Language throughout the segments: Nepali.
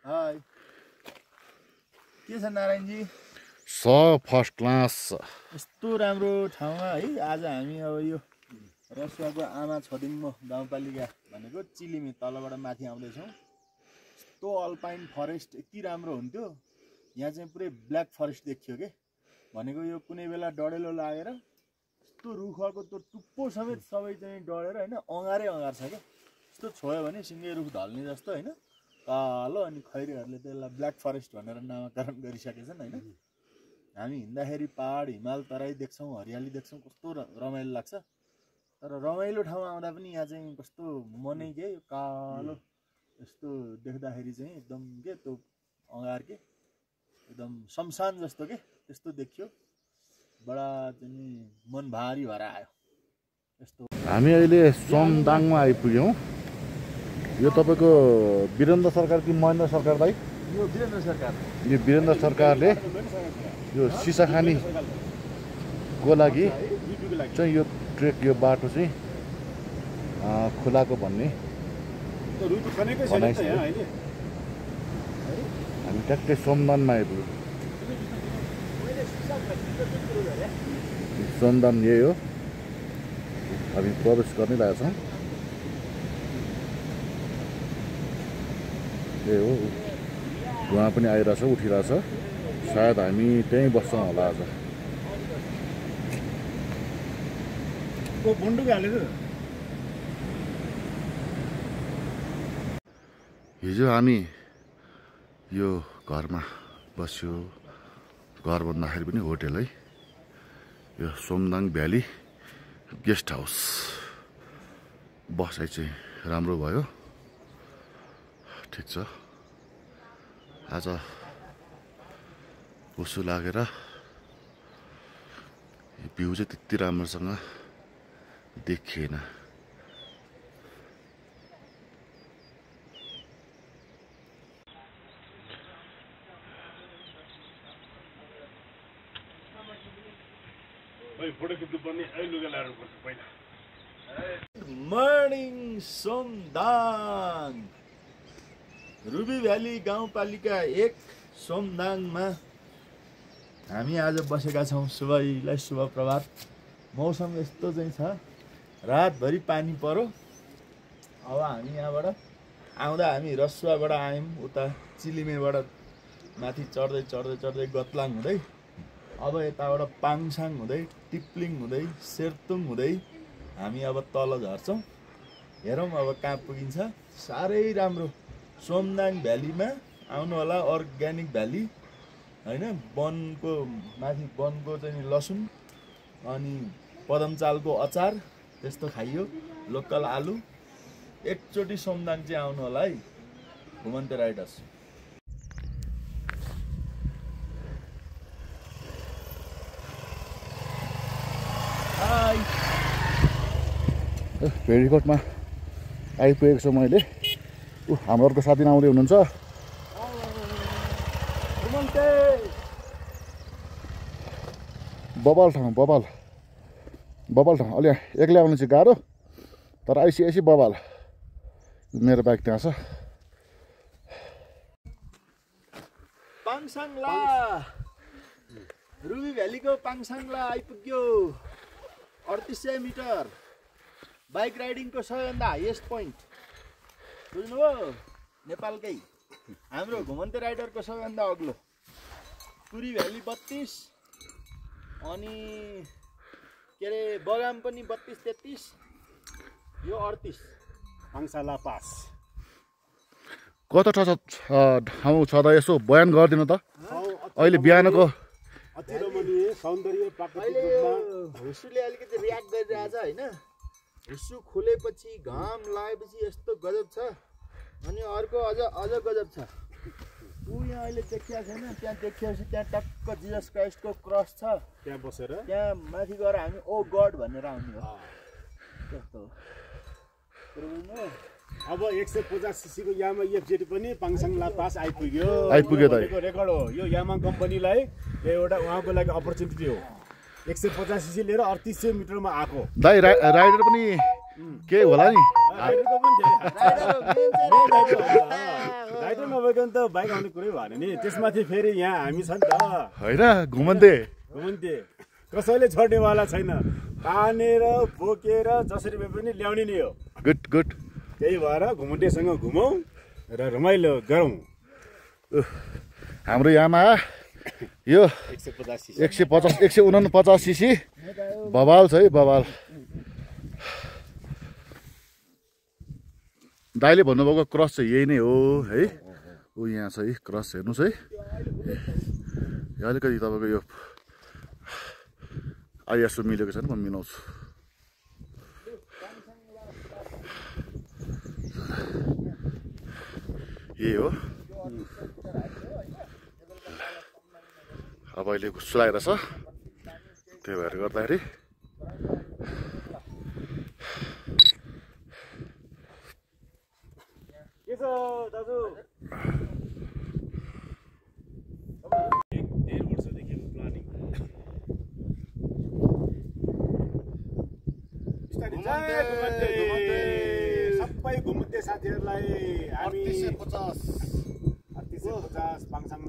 हाय के छ नारायणजी फर्स्ट क्लास यस्तो राम्रो ठाउँमा है आज हामी अब यो रसुवाको आमा छोदिङ गाउँपालिका भनेको चिलिमी तलबाट माथि आउँदैछौँ। यस्तो अल्पाइन फरेस्ट यति राम्रो हुन्थ्यो यहाँ चाहिँ पुरै ब्ल्याक फरेस्ट देखियो के भनेको यो कुनै बेला डढेलो लागेर यस्तो रुखको त्यो टुप्पो समेत सबै चाहिँ डढेर होइन अँगारै अँगार छ क्या यस्तो छोयो भने सिँगै रुख ढल्ने जस्तो होइन कालो अनि खैरीहरूले त्यसलाई ब्ल्याक फरेस्ट भनेर नामाकरण गरिसकेछन् होइन। हामी हिँड्दाखेरि पहाड हिमाल तराई देख्छौँ हरियाली देख्छौँ कस्तो रमाइलो लाग्छ तर रमाइलो ठाउँमा आउँदा पनि यहाँ चाहिँ कस्तो मनै के यो कालो यस्तो देख्दाखेरि चाहिँ एकदम के त्यो अँगार के एकदम शमशान जस्तो के त्यस्तो देखियो बडा चाहिँ मन भारी भएर आयो यस्तो। हामी अहिले सोमदाङमा आइपुग्यौँ। यो तपाईँको वीरेन्द्र सरकार कि महेन्द्र सरकार दाइ? यो वीरेन्द्र सरकार। यो वीरेन्द्र सरकारले यो सिसाखानीको लागि चाहिँ यो ट्रेक यो बाटो चाहिँ खुलाको भन्ने हामी ट्याक्कै सोमदानमा आइपुग्यौँ। सोमदान यही हो हामी प्रवेश गर्ने लागेको छौँ। यही हो धुवा पनि आइरहेछ उठिरहेछ सायद हामी त्यहीँ बस्छौँ होला आज। हिजो हामी यो घरमा बस्यो घर भन्दाखेरि पनि होटेल है यो सोमदाङ भ्याली गेस्ट हाउस बसाइ चाहिँ राम्रो भयो ठिक छ। आज उसो लागेर भ्यू चाहिँ त्यति राम्रोसँग देखिएन। मर्निङ सोमदाङ रुबी भ्याली गाउँपालिका 1 सोमदाङमा हामी आज बसेका छौँ। सबैलाई शुभ प्रभात। मौसम यस्तो चाहिँ छ रातभरि पानी पर्यो। अब हामी यहाँबाट आउँदा हामी रसुवाबाट आयौँ उता चिलिमेबाट माथि चढ्दै चढ्दै चढ्दै गतलाङ हुँदै अब यताबाट पाङसाङ हुँदै टिप्लिङ हुँदै सेर्तुङ हुँदै हामी अब तल झर्छौँ। हेरौँ अब कहाँ पुगिन्छ। साह्रै राम्रो सोमदाङ भ्यालीमा आउनु होला। अर्ग्यानिक भ्याली होइन वनको माथि वनको चाहिँ लसुन अनि पदमचालको अचार त्यस्तो खाइयो लोकल आलु। एकचोटि सोमदाङ चाहिँ आउनु होला है घुमन्ते राइडर्स। हाई भेरीकोटमा आइपुगेको छु मैले। हाम्रो अर्को साथी आउँदै हुनुहुन्छ। बबाल ठाउँ अलि एक्लै आउनु चाहिँ गाह्रो तर आइसी बबाल। मेरो बाइक त्यहाँ छ। पाङसाङला रुबी भ्यालीको पाङसाङला आइपुग्यो। 3800 मिटर बाइक राइडिङको सबैभन्दा हाइएस्ट पोइन्ट बुझ्नुभयो नेपालकै हाम्रो घुमन्ते राइडरको सबैभन्दा अग्लो। पुरी भ्याली 32 अनि के अरे बगाम पनि 32-33 यो 38 पाङसाला पास कता ठाउँ छ त यसो बयान गरिदिनु त। अहिले बिहानको अति रमणीय सौन्दर्य प्राकृतिक रूपमा हुस्सुले अलिकति रियाक्ट गरिरहेछ होइन। हुस्सु खोलेपछि घाम लागेपछि यस्तो गजब छ अनि अर्को अझ गजब छ। ऊ यहाँ अहिले देखिया छैन त्यहाँ देखिएपछि त्यहाँ टक्क जिजस क्राइस्टको क्रस छ त्यहाँ बसेर त्यहाँ माथि गएर हामी ओ गड भनेर आउने हो त्यस्तो हो। अब 150 सीसीको यामा एफजेडी पनि पाङसाङला पास आइपुग्यो त रेकर्ड हो यो यामा कम्पनीलाई एउटा उहाँको लागि अपर्च्युनिटी हो। 150 सीसी लिएर 3800 मिटरमा आएको दाइ राइडर पनि के होला नि राइडरको पनि बाटो नभइकन त बाइक आउने कुरै भएन नि। त्यसमाथि फेरि यहाँ हामी छ नि त होइन घुमन्ते कसैले छोड्नेवाला छैन। तानेर बोकेर जसरी भए पनि ल्याउने नै हो। Good good. त्यही भएर घुमन्टेसँग घुमौँ र रमाइलो गरौँ। हाम्रो यामा यो 149 सीसी बवाल छ है, बवाल। दाइले भन्नुभएको क्रस चाहिँ यही नै हो है। ऊ यहाँ छ है क्रस, हेर्नुहोस् है। यो अलिकति तपाईँको यो आइएसओ मिलेको छैन, म मिलाउँछु। यही हो। अब अहिले सुलाएर छ, त्यही भएर गर्दाखेरि के छ दाजु? 1.5 वर्षदेखि प्लानिङ। सबै घुमन्ते साथीहरूलाई हामी 3850 पाङसाङ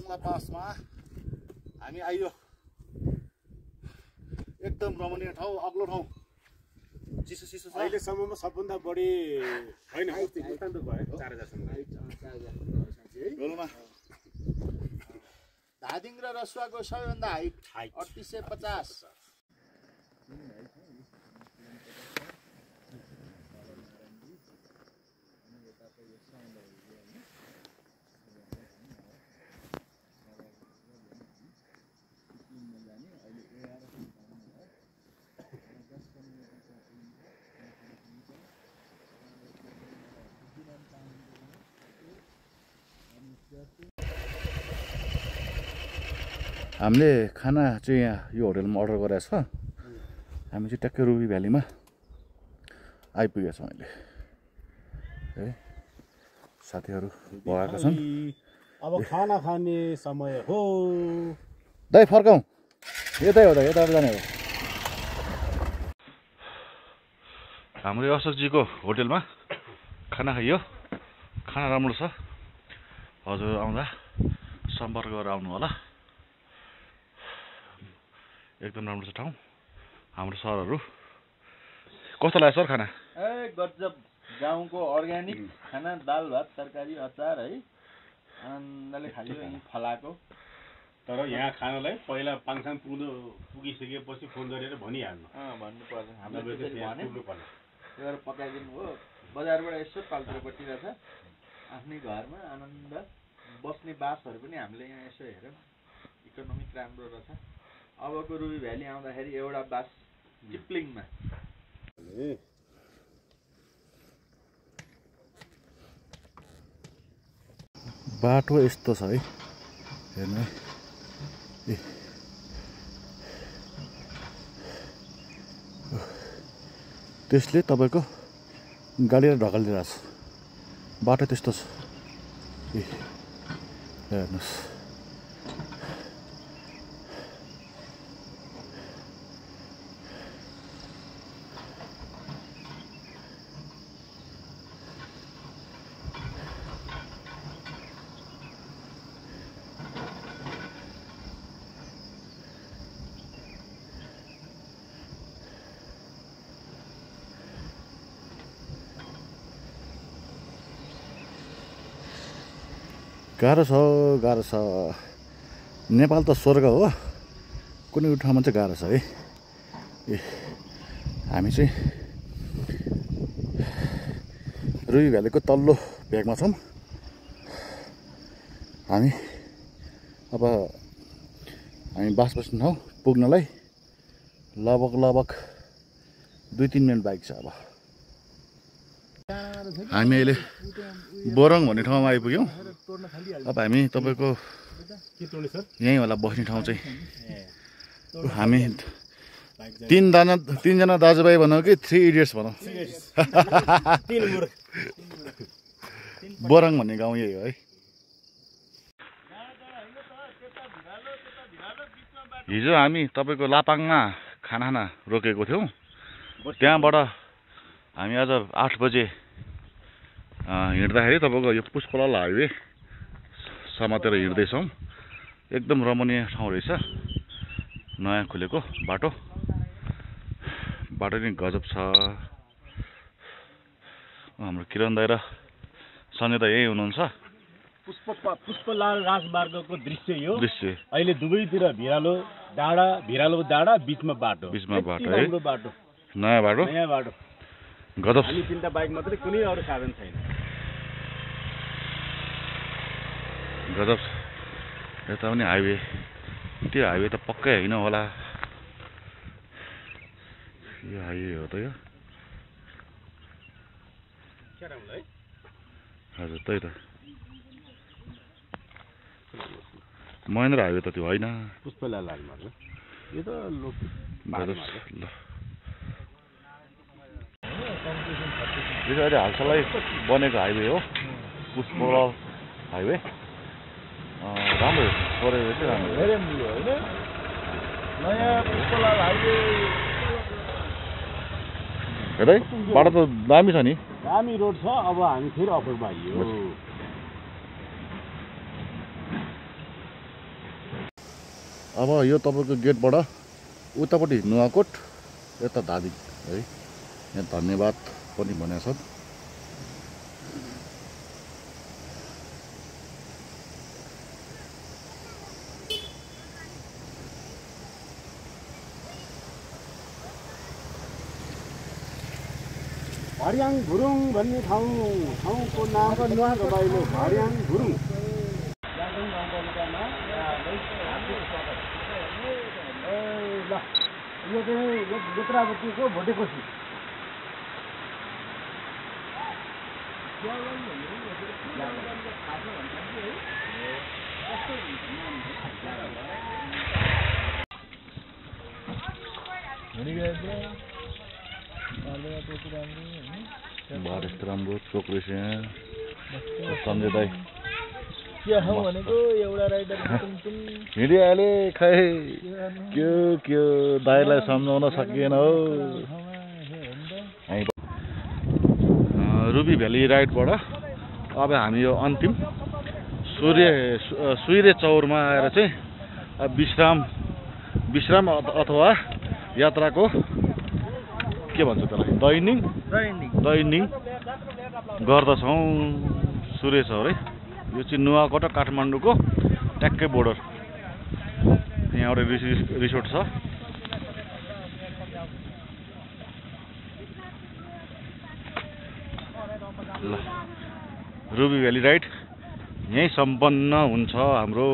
लापासमा हामी आइयो। एकदम रमणीय ठाउँ, अग्लो ठाउँ, चिसो चिसो छ। अहिलेसम्ममा सबभन्दा बढी होइन भयो 4000सम्म। धादिङ र रसुवाको सबैभन्दा हाइट 3850। हामीले खाना चाहिँ यहाँ यो होटलमा अर्डर गरेको छ। हामी चाहिँ ट्याक्कै रुबी भ्यालीमा आइपुगेका छौँ अहिले है। साथीहरू भएका छन्। अब खाना खाने समय हो। दाइ फर्काउँ, यतै हो, यता जाने हो। हाम्रो अशोकजीको होटलमा खाना खाइयो। खाना राम्रो छ। हजुर आउँदा सम्पर्क गरेर आउनु होला। एकदम राम्रो छ ठाउँ। हाम्रो सरहरू कस्तो लाग्यो सर खाना? गजब, गाउँको अर्ग्यानिक खाना, दाल भात तरकारी अचार है, आनन्दले खालियो यहीँ फलाएको। तर यहाँ खानालाई पहिला पाङसाङ पुगिसकेपछि फोन गरेर भनिहाल्नु। भन्नुपर्छ, हामीले त्यसरी भन्यो। त्यो पकाइदिनु हो। बजारबाट यसो पाल्ट्रोपट्टि रहेछ, आफ्नै घरमा आनन्द बस्ने बासहरू पनि हामीले यहाँ यसो हेऱ्यौँ, इकोनोमिक राम्रो रहेछ। अबको रुबी भ्याली आउँदाखेरि एउटा बास चिप्लिङमा। बाटो यस्तो छ है, हेर्नु है। त्यसले तपाईँको गाडीलाई ढकलिदिरहेको छ। बाटो त्यस्तो छ। हेर्नुहोस्, गाह्रो छ। नेपाल त स्वर्ग हो, कुनै ठाउँमा चाहिँ गाह्रो छ है। हामी चाहिँ रुबी भ्यालीको तल्लो भेगमा छौँ। हामी बास बस्ने ठाउँ पुग्नलाई लगभग 2-3 मिनट बाइक छ। अब हामी अहिले बोरङ भन्ने ठाउँमा आइपुग्यौँ। अब हामी तपाईँको यहीँ होला बस्ने ठाउँ चाहिँ। हामी तीनजना दाजुभाइ भनौँ कि 3 इडियट्स भनौँ। बोरङ भन्ने गाउँ यही हो है। हिजो हामी तपाईँको लापाङमा खाना रोकेको थियौँ। त्यहाँबाट हामी आज 8 बजे हिँड्दाखेरि तपाईँको यो पुष्पलाल हाइवे समातेर हिँड्दैछौँ। एकदम रमणीय ठाउँ रहेछ, नयाँ खुलेको बाटो नि गजब छ। हाम्रो किरण दाइ र सञ्जय दाइ यही हुनुहुन्छ। पुष्पलाल राजमार्गको दृश्य यो। दृश्य अहिले दुवैतिर भिरालो डाँडा बिचमा बाटो है। राम्रो बाटो, नयाँ बाटो गजब। हामी 3टा बाइक मात्रै, कुनै अरू साधन छैन। गजब। यता पनि हाइवे, त्यो हाइवे त पक्कै होइन होला। यो हाइवे हो त यो? हजुर त्यही त। महेन्द्र हाइवे त त्यो होइन। पुष्पलाल राजमार्ग यो त गजब। ल यो अहिले हालसालै बनेको हाइवे हो, पुष्पलाल हाइवे। राम्रो परेको चाहिँ राम्रो धेरै मिल्यो होइन? नयाँ पुष्पलाल हाइवे हेर्दै बाटो त दामी छ नि। दामी रोड छ। अब हामी फेरि अफरमा आइयो। अब यो तपाईँको गेटबाट उतापट्टि नुवाकोट, यता धादिङ है। यहाँ धन्यवाद पनि भनेको छ। भर्याङ भुरुङ भन्ने ठाउँको नाम रमाइलो भर्याङ भुरुङ। यो चाहिँ नेत्रावतीको भोटेकोसी। बार यस्तो राम्रो चोक रहेछ यहाँ। सञ्जय दाइ भनेको एउटा राइडर हिँडिहाले खै के दाइलाई सम्झाउन सकिएन हो। रुबी भ्याली राइडबाट अब हामी यो अन्तिम सूर्य चौरमा आएर चाहिँ विश्राम अथवा यात्राको के भन्छ त्यसलाई, दैनिङ गर्दछौँ। सूर्य चौर है, यो चाहिँ नुवाकोट काठमाडौँको ट्याक्कै बोर्डर। यहाँ एउटा रिसोर्ट छ। ल रुबी भ्याली राइड यहीँ सम्पन्न हुन्छ हाम्रो।